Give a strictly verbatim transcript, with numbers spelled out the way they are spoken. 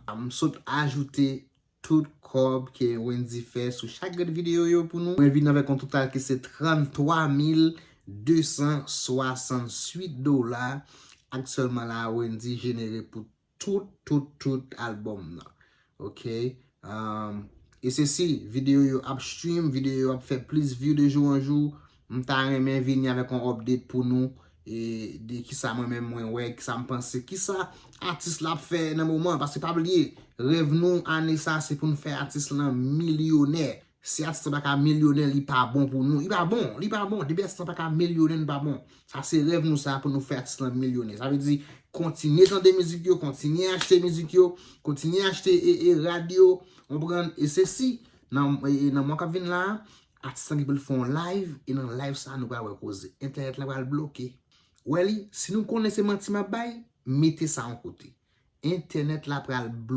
M sot ajoute tout kòb ke Wendy fè sou chak grenn videyo yo pou nou. Mwen vin avèk yon total ki se trannntwa mil desantwasantuit dola. Aktyèlman la, Wendy jenere pou tout, tout, tout albòm nan. Ok? Um, e se si, videyo yo ap stream, videyo yo ap fè plis view de jou an jou. M ta renmen vini avèk yon update pou nou e de kisa mwen menm mwen wè, kisa m panse, kisa atis la ap fè nan moman. Paske pa bliye, rèv nou ane sa se pou n fè atis lan milyonè. Si atis lan pa ka milyonè, li pa bon pou nou. Li pa bon, li pa bon. Depi atis lan pa ka milyonè, li pa bon. Sa se rèv nou sa pou nou fè atis lan milyonè. Sa vle di, kontinye tande mizik yo, kontinye achte mizik yo, kontinye achte e, e rad yo, konprann? E se si, nan, e, e nan mwa k ap vin la, atis lan gen pou l fè yon live, e nan live sa nou pral wè koze. Entènèt la pral bloke. Wè li, si nou konnen se manti m ap bay, mete sa yon kote. Entènèt la pral bloke.